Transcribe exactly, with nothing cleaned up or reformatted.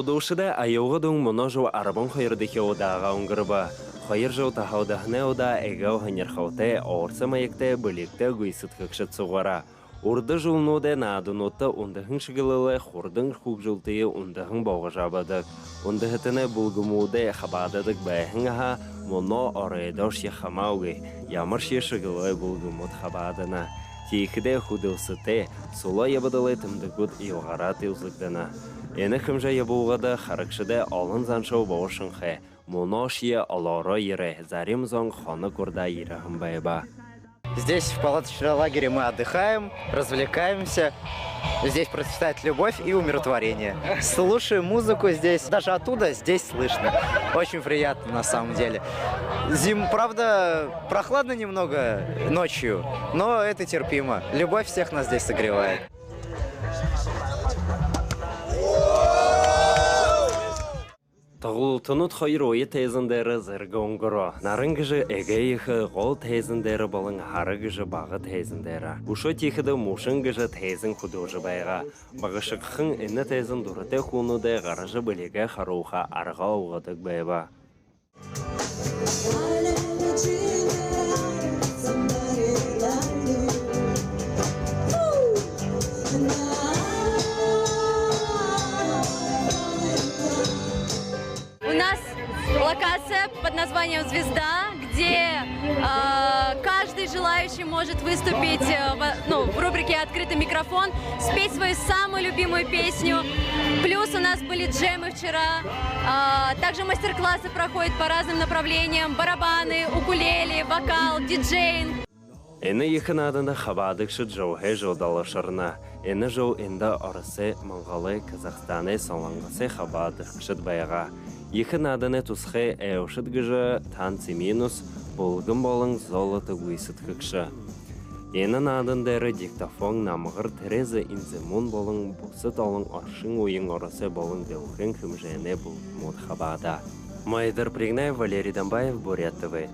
Хүдэлсэтэй аялга дуун мүнөө жэл арбан хоёрдохи удаагаа үнгэрбэ. Хоёр жэл таһалдаһанай удаа эгээл һонирхолтой, орсо маягтай, бэлигтэй гүйсэдхэгшэд суглараа. Урда жэлнүүдэй наадануудта үндэһэн шэглэлэй хурдан хүгжэлтые үндэһэн болгожо абадаг, үндэһэтэнэй бүлгэмүүдэй хабаададаг байһан һаа, мүнөө оройдоошье хамаагүй ямаршье шэглэлэй бүлгэмүүд хабаадана. Тиихэдээ хүдэлсэтэй, сүлөө ябадалай тэмдэгүүд илгараад үзэгдэнэ. Энэ хэмжээ ябуулгада харагшадай олон заншал болошонхой. Мүнөөшье олоороо ерээ, зарим зон хоног урдаа ерэһэн байба. Здесь, в палаточном лагере, мы отдыхаем, развлекаемся. Здесь процветает любовь и умиротворение. Слушаем музыку здесь. Даже оттуда здесь слышно. Очень приятно, на самом деле. Зим, правда, прохладно немного ночью, но это терпимо. Любовь всех нас здесь согревает. Тоглолтонууд хоёр уян тайзан дээрэ зэргэ үнгэрөө. Наран гэжэ эгээ ехэ гол тайзан дээрэ болон Һара гэжэ бага тайзан дээрэ. Үшөө тиихэдэ Мүшэн гэжэ тайзан хүдэлжэ байгаа. Багашахан энэ тайзан дуратай хүнүүдэй гаража, бэлигээ харуулха арга олгодог байба. У нас локация под названием «Звезда», где э, каждый желающий может выступить э, в, ну, в рубрике «Открытый микрофон», спеть свою самую любимую песню. Плюс у нас были джемы вчера. А, также мастер-классы проходят по разным направлениям: барабаны, укулеле, вокал, диджейнг. Энэ ехэ нааданда хабаадагшад жэлһээ жэлдэ олошорно. Энэ жэл эндэ Оросой, Монголой, Казахстанай, Солонгосой хабаадагшад байгаа. Ехэ нааданай тусхай айлшад гэжэ «Танцы минус», «Бүлгэм» болон «Золото» гүйсэдхэгшэ. Энэ наадан дээрэ «Диктофон», «Намгар», «Тереза Инзимун» болон бусад олон оршон үеын Оросой болон дэлхэйн хэмжээнэй бүлгэмүүд хабаадаа. Майдар Пригнаев, Валерий Дамбаев, Буряад ТВ.